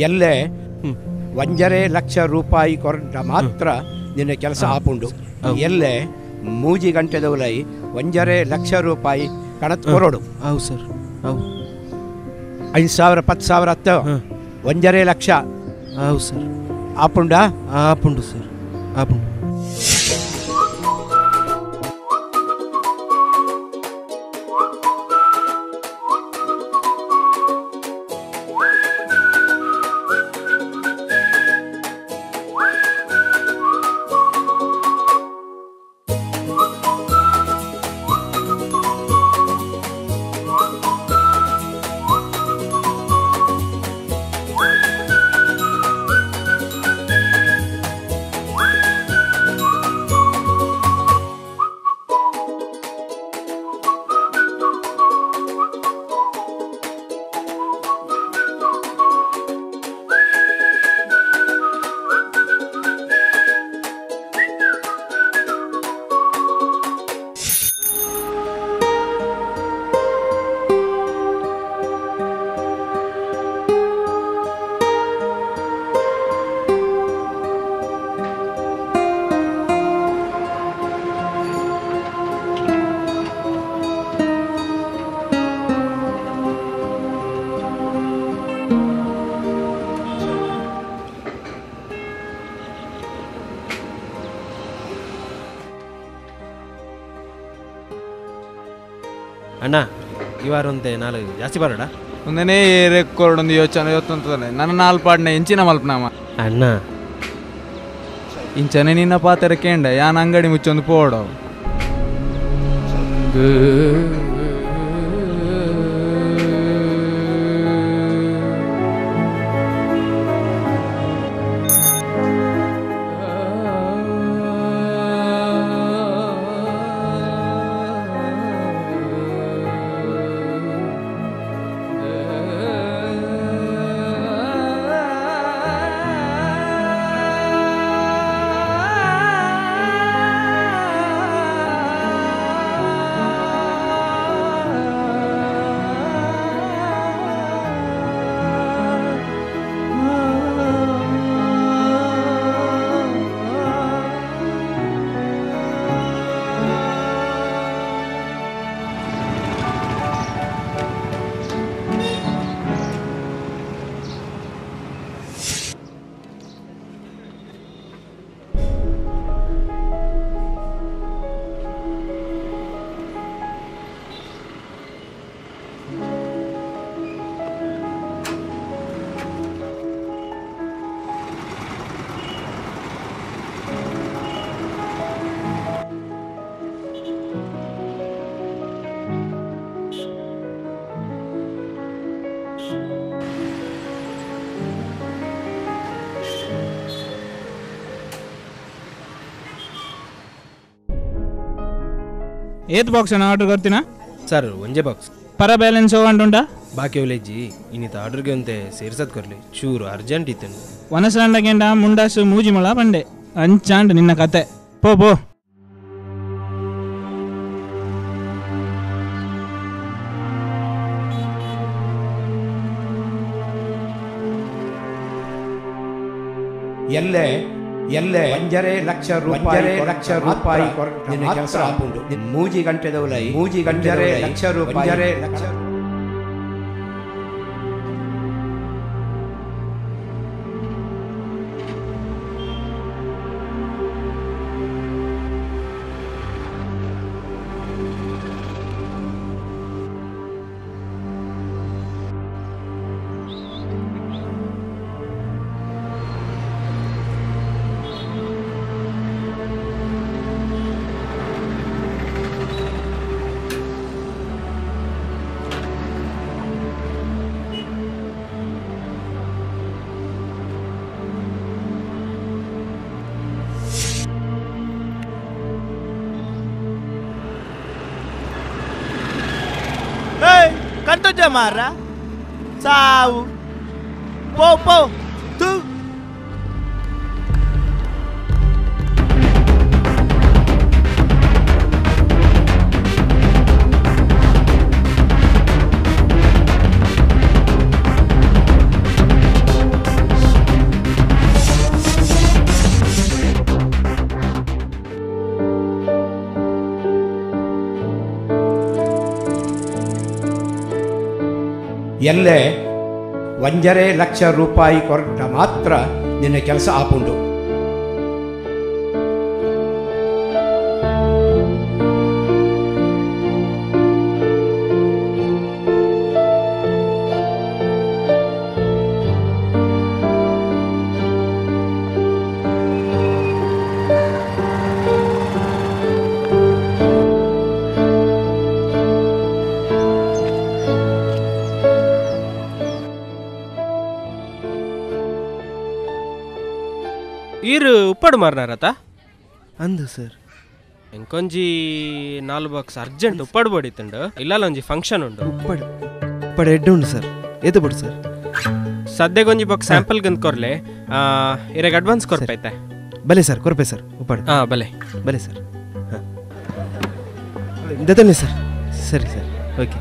ಎಲ್ಲೆ 1.5 ಲಕ್ಷ ರೂಪಾಯಿ ಕೊರಟ ಮಾತ್ರ ನಿನ್ನ ಕೆಲಸ ಆಪುಂಡು. ಎಲ್ಲೆ 3 ಗಂಟೆದವಲೈ 1.5 ಲಕ್ಷ ರೂಪಾಯಿ ಕಣತ್ ಕೊರೋಡು. ಹೌದು ಸರ್. ಹೌದು. 5,000 10,000 ಹತ್ತ 1.5 ಲಕ್ಷ. ಹೌದು ಸರ್. ಆಪುಂಡಾ? ಆಪುಂಡು ಸರ್, ಆಪುಂಡು. ಅಣ್ಣ ಈ ವಾರ ಒಂತೆ ನಾಲ್ಕು ಜಾಸ್ತಿ ಬರೋಡ ಒಂದನೇ ರೆಕಾರ್ಡ್ ಒಂದು ಯೋಚನೆ ಯೋಚನೆ ನನ್ನ ನಾಲ್ಕು ಪಾಡ್ನ ಎಂಚಿನ ಮಲ್ಪನಾಮ ಅಣ್ಣ ಇಂಚನೆ ನಿನ್ನ ಪಾತ್ರ ಕೇಂಡ ಯಾನ್ ಅಂಗಡಿ ಮುಚ್ಚೊಂದು ಪೋಡ ಏತ್ ಬಾಕ್ಸ್ ಅನ್ನ ಆರ್ಡರ್ ಕೊಡ್ತೀನಾ ಸರ್? ಒಂಜೆ ಬಾಕ್ಸ್. ಪರ ಬ್ಯಾಲೆನ್ಸ್ ಹೋಗಂಡುಂಟಾ? ಬಾಕಿ ಒಲೆಜ್ಜಿ ಇನ್ನಿತ ಆರ್ಡರ್ಗೆ ಒಂತೆ ಸೇರ್ಸದ್ ಕೊರ್ಲಿ, ಚೂರು ಅರ್ಜೆಂಟ್ ಇತ್ತು. ವನಸಾಂಡಗೆಂಡ ಮುಂಡಾಸು ಮೂಜಿ ಮೊಳ ಬಂಡೆ ಅಂಚಾಂಡ್ ನಿನ್ನ ಕತೆ. ಪೋ ಪೋ. ಎಲ್ಲೆ ಎಲ್ಲೆ 1.5 ಲಕ್ಷ ರೂಪಾಯಿ ಲಕ್ಷ ರೂಪಾಯಿ ನಿನ್ನ ಕೆಲಸ ಆಪುಂಡು. 3 ಗಂಟೆದವಲೈ 3 ಗಂಟೆ ಲಕ್ಷ ರೂಪಾಯಿ 1.5 ಲಕ್ಷ. ಮಾರ ಸಾವು ಪೋ ಪೋ ತೂ. ಎಲ್ಲೆ 1.5 ಲಕ್ಷ ರೂಪಾಯಿ ಕೊರಟ ಮಾತ್ರ ನಿನ್ನ ಕೆಲಸ ಆಪುಂಡು. ಈರು ಉಪ್ಪಡು ಮಾರ್ನಾರತ ಅಂದು ಸರ್. ಎಂಕೊಂಜಿ 4 ಬಾಕ್ಸ್ ಅರ್ಜೆಂಟ್ ಉಪ್ಪಡು ಬಡಿತುಂಡು, ಇಲ್ಲಲ್ಲ ಒಂಜಿ ಫಂಕ್ಷನ್ ಉಂಡು. ಉಪ್ಪಡು ಉಪ್ಪಡು ಎಡ್ಡು ಉಂಡು ಸರ್, ಏತು ಬಡು ಸರ್? ಸದ್ಯಗೊಂಜಿ ಬಾಕ್ಸ್ ಸ್ಯಾಂಪಲ್ ಗಂದು ಕೊರ್ಲೆ, ಇರಾಗ ಅಡ್ವಾನ್ಸ್ ಕೊರ್ಪೈತೆ. ಬಲೆ ಸರ್, ಕೊರ್ಪೆ ಸರ್ ಉಪ್ಪಡು. ಹಾಂ ಬಲೆ ಬಲೆ ಸರ್. ಹಾಂ ದತ್ತನೆ ಸರ್. ಸರಿ ಸರ್, ಓಕೆ.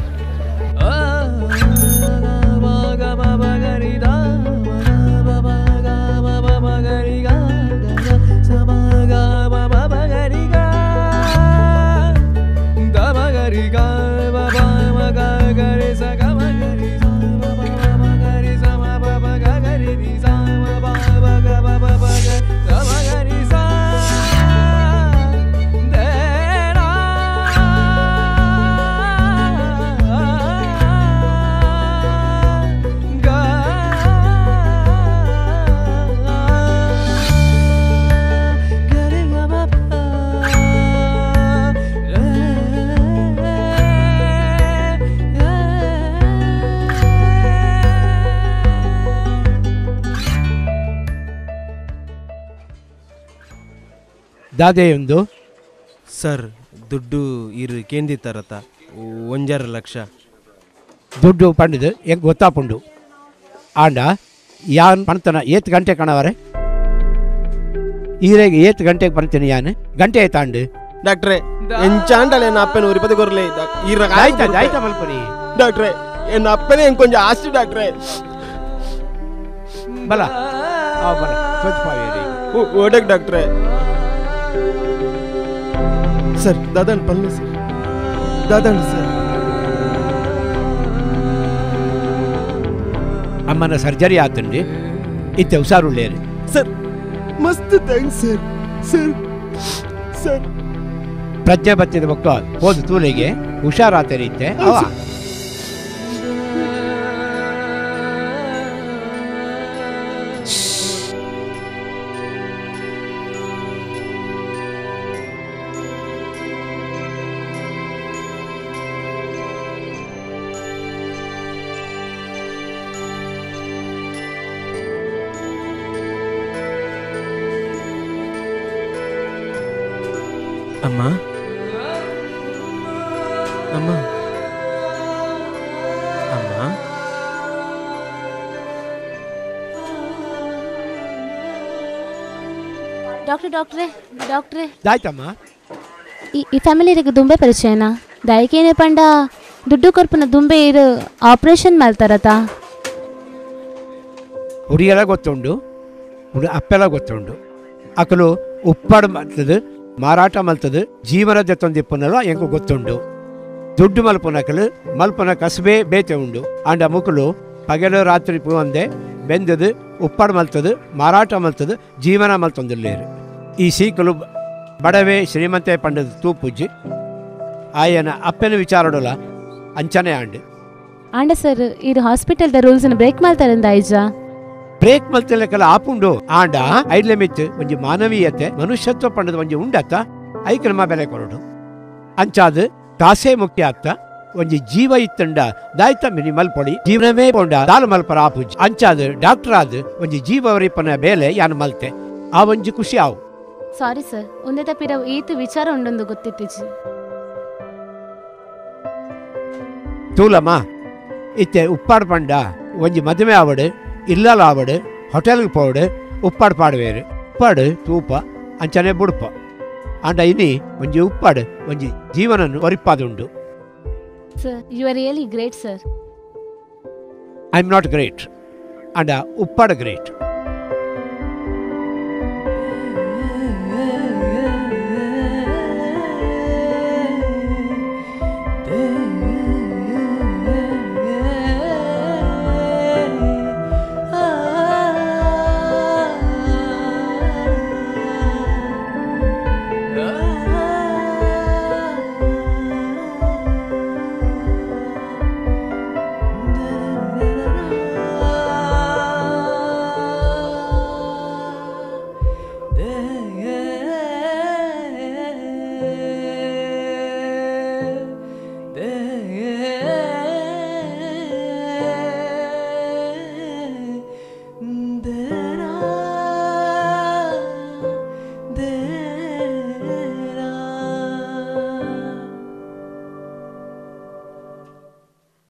ದಾದೆಯೊಂದು ಸರ್ ದುಡ್ಡು ಇರು ಕೇಂದಿತ್ತಾರತ 1.5 ಲಕ್ಷ ದುಡ್ಡು ಪಂಡಿದು ಎಂಗೆ ಗೊತ್ತಾಪುಂಡು. ಆಂಡ ಯಾನ್ ಪಣ್ತನ ಏತ್ ಗಂಟೆ ಕಣವರೆ ಈರೆಗೆ ಏತ್ ಗಂಟೆಗೆ ಬರ್ತೀನಿ ಯಾನ್ ಗಂಟೆ ಆಯ್ತಾಂಡು ಡಾಕ್ಟ್ರೆ ಎಂಚಾಂಡಲೆ ಎನ್ನ ಅಪ್ಪನ ಉರಿಪದ ಕೊರ್ಲೆ ಆಯ್ತಾ ಆಯ್ತಾ ಮಲ್ಪನಿ ಡಾಕ್ಟ್ರೆ ಎನ್ನ ಅಪ್ಪನೇ ಕೊಂಚ ಆಸ್ತಿ ಡಾಕ್ಟ್ರೆ ಬಲ ಆ ಬಲ ಸ್ವಚ್ಛ ಓಡಕ್ ಡಾಕ್ಟ್ರೆ ಸರ್. ದಾದಾನ್ ಪಲ್ಲೆ ಸರ್, ದಾದಾನ್ ಸರ್. ಅಮ್ಮನ ಸರ್ಜರಿ ಆತಂಡಿ ಇತ್ತೆ ಹುಷಾರುಳ್ಳೇರಿ ಸರ್. ಮಸ್ತ್ thanks sir. Sir sir ಪ್ರಜ್ಞೆ ಬತ್ತಿದ ಮಕ್ಕ ಹೋದ ತೂಲೆಗೆ ಹುಷಾರಾತರಿ ಇತ್ತೆ ಅವ. ಅಮ್ಮ ಅಮ್ಮ ಅಮ್ಮ ಡಾಕ್ಟ್ರೆ ಡಾಕ್ಟ್ರೆ ಡಾಕ್ಟ್ರೆ ಆಯ್ತಮ್ಮ. ಈ ಫ್ಯಾಮಿಲಿಗೆ ದುಂಬೆ ಪರಿಚಯನಾ? ದಯಕೇನೆ ಪಂಡ ದುಡ್ಡು ಕೊರ್ಪುನ ದುಂಬೆ ಇರು ಆಪರೇಷನ್ ಮಾಡ್ತಾರತ. ಹುಡಿಯೆಲ್ಲ ಗೊತ್ತುಂಡು, ಹುಡು ಅಪ್ಪೆಲ್ಲ ಗೊತ್ತುಂಡು. ಅಕಲು ಉಪ್ಪಾಡು ಮಾಡ್ತದೆ, ಮಾರಾಟ ಮಲ್ತದೆ, ಜೀವನದ ತೊಂದಿಪ್ಪನಲ್ಲ ಎಂಕು ಗೊತ್ತುಂಡು. ದುಡ್ಡು ಮಲ್ಪನಕಲು ಮಲ್ಪನ ಕಸಬೆ ಬೇತೆ ಉಂಡು. ಆಂಡ ಮುಕುಲು ಪಗಲು ರಾತ್ರಿ ಪೂವಂದೆ ಬೆಂದದು ಉಪ್ಪಾಡು ಮಲ್ತದು, ಮಾರಾಟ ಮಲ್ತದು, ಜೀವನ ಮಲ್ತೊಂದಿಲ್ಲೇರು. ಈ ಸೀಕಲು ಬಡವೆ ಶ್ರೀಮಂತೆ ಪಂಡದ ತೂಪುಜ್ಜಿ ಆಯನ ಅಪ್ಪನ ವಿಚಾರಡೋಲ ಅಂಚನೆ ಆಂಡು. ಆಂಡ ಸರ್ ಇದು ಹಾಸ್ಪಿಟಲ್ದ ರೂಲ್ಸ್ ಬ್ರೇಕ್ ಮಾಡ್ತಾರಂದ ಐಜ ಬ್ರೇಕ್ ಮಲ್ತಲೆಕಲ ಆಪುಂಡು. ಆಂಡ ಐಡ್ಲೆ ಮಿತ್ತು ಒಂಜಿ ಮಾನವೀಯತೆ ಮನುಷ್ಯತ್ವ ಪಂಡದ ಒಂಜಿ ಉಂಡತ್ತ ಐಕ್ ನಮ್ಮ ಬೆಲೆ ಕೊರಡು. ಅಂಚಾದ ಕಾಸೇ ಮುಖ್ಯ ಆಗ್ತ ಒಂಜಿ ಜೀವ ಇತ್ತಂಡ ದಾಯ್ತ ಮಿನಿ ಮಲ್ಪೊಡಿ ಜೀವನವೇ ಪೊಂಡ ದಾಲು ಮಲ್ಪರ ಆಪುಜಿ. ಅಂಚಾದ ಡಾಕ್ಟರ್ ಆದ ಒಂಜಿ ಜೀವವರಿಪನ ಬೇಲೆ ಯಾನು ಮಲ್ತೆ ಆ ಒಂಜಿ ಖುಷಿ ಆವು. ಸಾರಿ ಸರ್, ಒಂದೇ ತಪ್ಪಿರವು ಈತು ವಿಚಾರ ಉಂಡೊಂದು ಗೊತ್ತಿತ್ತಿಜಿ. ತೂಲಮ್ಮ ಇತ್ತೆ ಉಪ್ಪಾಡು ಪಂಡ ಒಂಜಿ ಮದುವೆ ಆವಡು ಇಲ್ಲಲ ಆವಡು ಹೋಟೆಲ್ಗೆ ಪೋಡು ಉಪ್ಪಾಡು ಪಾಡುವೇರು. ಉಪ್ಪಾಡು ತೂಪ ಅಂಚನೆ ಬುಡುಪ. ಆಂಡ ಇನಿ ಒಂಜಿ ಉಪ್ಪಾಡು ಒಂಜಿ ಜೀವನನ್ನು ಒರಿಪಾದುಂಡು. Sir you are really great sir. I am not great, and uppadu great.